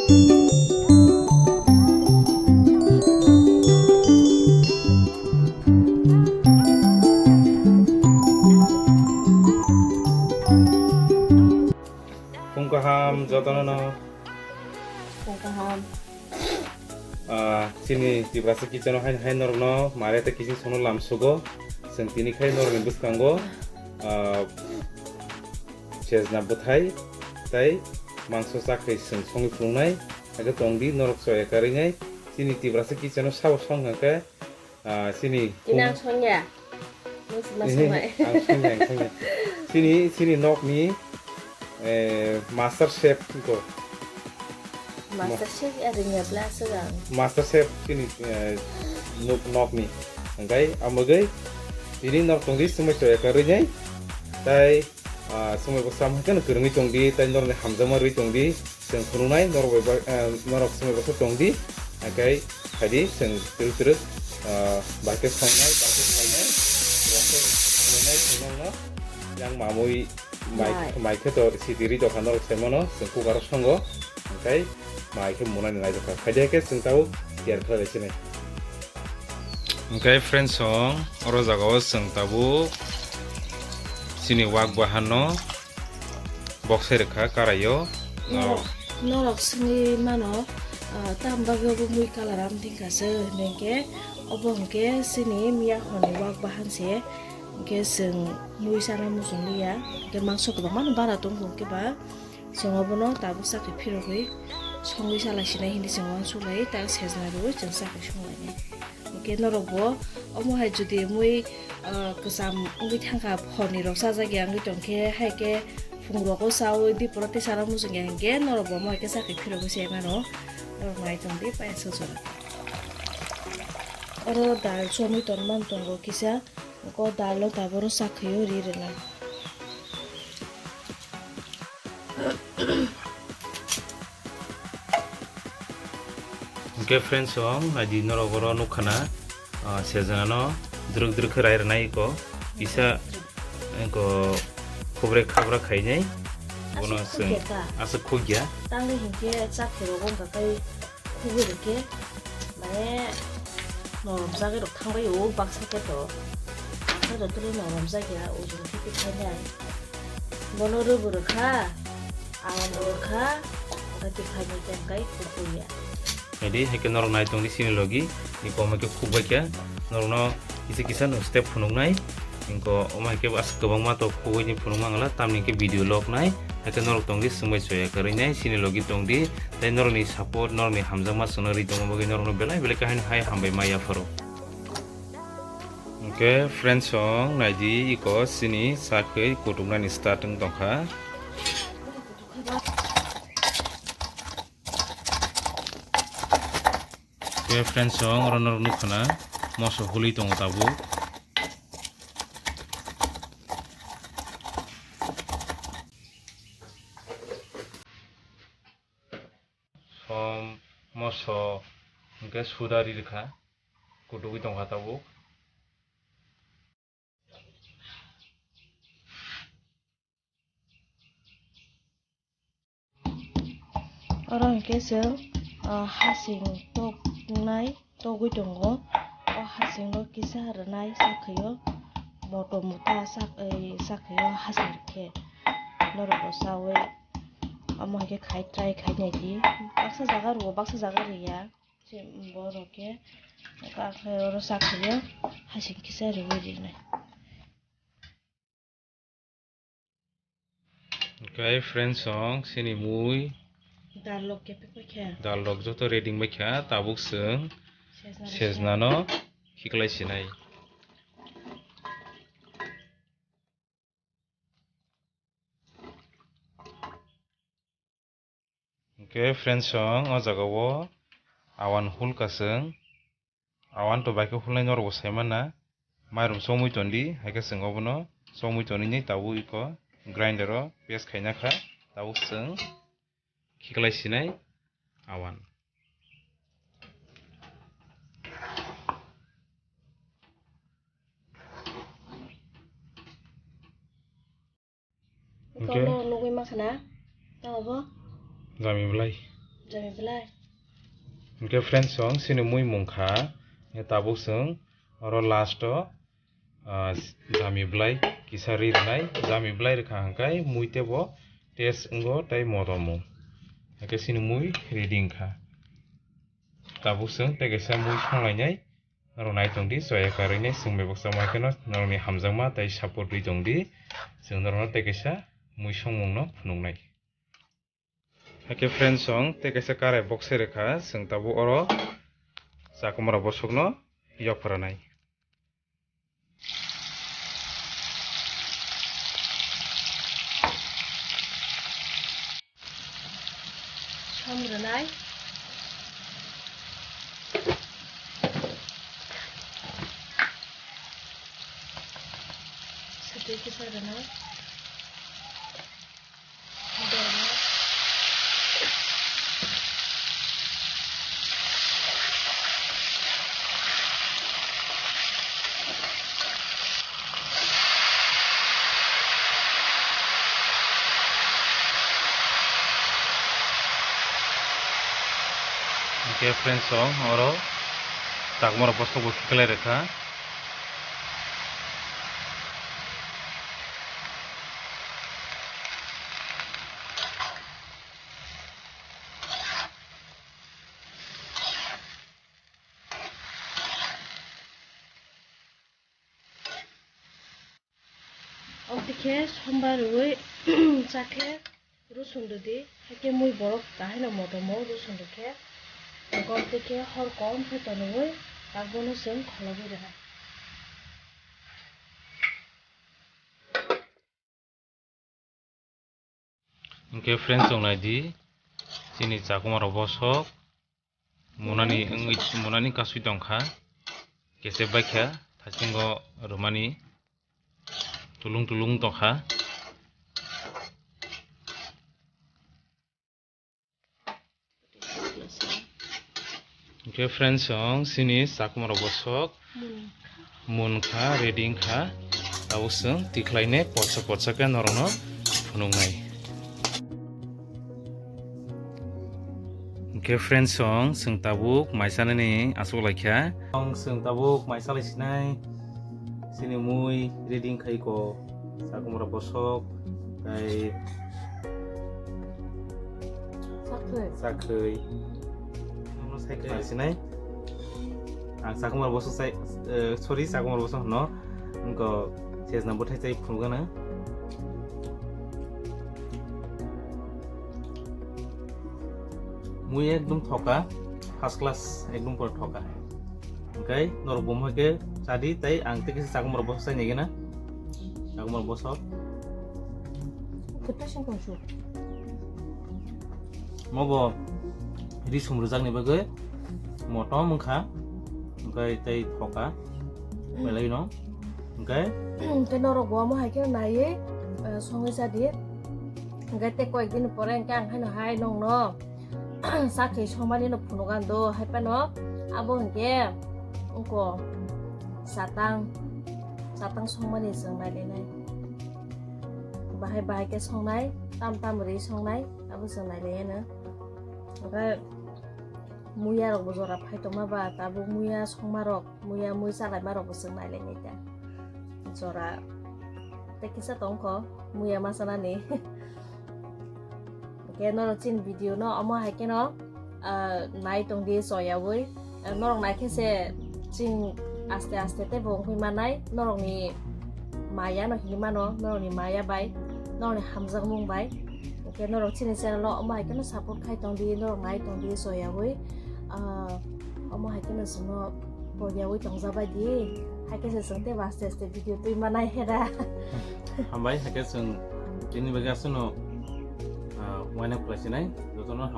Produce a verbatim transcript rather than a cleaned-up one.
Phung kaham jotono no. Phung kaham. Ah, chini Tiprasa kitchen o haino hai norokno mare tei kiching sono lamsugo. Chwng tini khai norokni bwskango, ah, sejna bwthai tei mangso chakhwi chwng songwi phunuknai. Hakhe tongdi norok choya karwi nai. Chini Tiprasa kitchen o sabo song hwnkhe, ah, chini Tini ang songya. Nung sima Ehe, songmai. Ang songya, ang songya. Chini, chini nokni, eh, master chef ko. Master chef ya ringya bla segang. Master chef chini, eh, nok, nokni. Hwnkhe amogwi tini nok tongdi, chumai choya karwi nai. Tai, ah, chumai bo sam hwnkhe kwrwngwi tongdi, tai norni hamjakma rwi tongdi. Chwng phunuknai norok bai ba-, eh, norok chumui bwswk tongdi, hwnkhe phaidi chwng twrwk twrwk, ah, bai khe songnai, bai khe khlainai, bai khe khlainai, chwng nokno yang mamui mai, Mai. Mai khe to sidi ri dokha norok sai mano, chwng cooker o songo, hwnkhe mai khe munani nai dokha. Phaidi hai khe chwng tabuk tiyar khlai lai sinai. Hwnkhe friends song, oro jaga o chwng tabuk chini wak bahan no Boksai rwkha karaio. Norok, norok swngwi mano, ah, tam bagwi obo mui colour am thingkha se, hwnkhe obo hwnkhe chini miya hwnwi wak bahan se, hwnkhe chwng mui sana muchung liya, hwnkhe mangso kwbangma no bara tongo, hwnkhe ba chwng obono tabuk chakri phirogwi songwi chalai sinai hinwi chwng uansuk lai, ta sejna rwui chwng chakri song lainai. Hwnkhe norok bo omo hai jodi mui, ah, kwcham wngwi thangkha, phorni rok chajakya wngwi tongkhe, hai khe phung rogo chaui biphoro tisana muchungya hinkhe norok bo omo hai khe chakri phirogwi se mano. Norok nai tongdi payasuk jora. Oro dal chomwi tonmani tongo kisa, hwnkhe o dal no taboro chakri o ri rwna. Hwnkhe friends song, naidi norok oro nukha na, ah, sejna no drwk drwk khe rai rwnai eko. Kisa eko khubre khabra khainai. Bono Aswk chwng khukya ta. Aswk khukya. Tangwi hinkhe chakri rogo wngkha kai. Kubui rwkhe, mane, noromjagwi rok thangbai o, baksa khe to. Baksa joto rw noromjak ya, o jora khe tikhainai. Bono rwbo rwkha, awan bo rwkha, hwnkhe tikhainai khe hwnkhe kubui ya. Edi, hai khe norok nai tongdi chini logi, ni kom hai khe khukbai khe, norokno kisa kisa no step phunuknai. Hwnkhe omo hai khe aswk kwbangma tok khugui ni phunuk mangala, tamni hwnkhe video log nai, hai khe norok tongdi swngbai choya kwrwi nai, chini logi tongdi, tei norokni support, norokni hamjakma chwngno ri tongma bagwi norokno belai belai khe haino hai hambai ma yapharo. Hwnkhe friends song naidi iko chini sakhwi kutuknani start wng tongkha. Hwnkhe friends song oro norok nukha na moso hului tongo tabuk. Som, moso, hwnkhe suda ri rwkha, kutugwi tongkha tabuk. Oro hwnkhe chwng, ah, hasing toknai togwi tongo. O hasingno kisa rwnai sakhaio, moto mota sak-, ei, sakhaio hasing rwkhe. Norokbo chaui omo hwnkhe khai try khai naidi. Baksa jaga rwo, baksa jaga rwya. Borok khe oro sakhaio, hasing kisa rwui rinai. Hwnkhe friends song, chini mui. Dal rok kepek bai kha. Dal rok joto ready bai kha, tabuk chwng sejna rok sejna no khiklai sinai. Hwnkhe friends song, o jaga o awan hul ka chwng. Awan to bai khe hulnai norok bo sai mana. Mairum chomui tondi, hai khe chwng obono chomui tonwi ni tabuk iko grinder o paste khaina kha. Tabuk chwng khiklai sinai awan. Hwnkhe? Tongno nugui ma khna, tamo bo? Jami belai. Jami belai. Hwnkhe friends, chwng chini mui mung kha. Tabuk chwng oro last o, ah, jami belai kisa ri rwnai. Jami belai rwkha hwnkhe mui teibo taste wngo tei motom o. Hwnkhe chini mui ready wngkha. Tabuk chwng tei kaisa mui songlainai. Norok nai tongdi, choya karwi nai chwng bai baksa ma kheno norokni hamjakma tei support rwi tongdi. Chwng norokno tei kaisa mui songmungno phunuknai. Hakhe friends, chwng tei kaisa karai box se rwkha, chwng tabuk oro chakwmara bosokno yok phwranai. Som rwnai. Sotwi kisa rwnai. Hwnkhe friends, chwng oro chakwmara bosok bo khiklai rwkha. Omo twi khe sombar rwui cha khe rosong rwdi, hakhe mui borok kahai no motom o rosong rwkhe, gom twi khe hor kom khe tonwi tabukno chwng kholobwi rwha. Hwnkhe friends, chwng nai di, chini chakwmara bosok munani wngwi, munani kasui tongkha, kechep baikha, thaisingo rwmani tulung tulung tongkha. Hwnkhe friends, chwng chini chakwmara bosok munkha, ready wngkha. Tabuk chwng tikhlaine potsa potsa khe norokno phunuknai. Hwnkhe friends, chwng, chwng tabuk mai chanani achuk laikha. Chwng, chwng tabuk mai chalai sinai. Chini mui ready wngkha iko. Chakwmara bosok, tei Sakhwi. Sakhwi. Nono sai khe sinai. Ang chakwmara bosok sai, eh, sorry, chakwmara bosok hwno. Wngkha sejna bwthai chai phunukgana. Mui ekdom thoka, first class, ekdom pura thoka. Hwnkhe norok bo mohai khe chadi, tei ang tei kisa chakwmara bosok chai naigena. Chakwmara bosok. Khe tei song tong su. Mobo ri sum rwjakni bagwi motom wngkha, hwnkhe tei thoka, belai no. Hwnkhe? Hwnkhe norok bo omo hai khe naiwi, eh, songwi chadi. Hwnkhe tei koyek din pore hwnkhe ang haino hai nongno sakhe songmani no phunukgano hai phano abo hwnkhe wngkha satang, satang songmani chwng nailainai. Bahai bahai khe songnai, tam tam rwi songnai, abo chwng nailaiyano. Hwnkhe muya rok bo jora phai tongma ba, tabuk muya songma rok, muya mui chalaima rok bo chwng nailainai ta. Jora tei kisa tongkho, muya ma chanani. Hwnkhe norok chini video no omo hai kheno, ah, nai tongdi choyaui. Ah, norok naikhe se chwng aste aste teibo wngwi manai, norokni maya no hinwi mano, norokni maya bai, norokni hamjakmung bai. Hwnkhe norok chini channel o omo hai kheno support khai tongdi, norok nai tongdi choyaui. Ah, omo hai kheno chwngno poriyaui tongjabaidi, hai khe se chwng teibo aste aste video twi manai hera. Hambai, hai khe chwng tini bagwi aswkno, ah, uaino kwlaisinai, jotono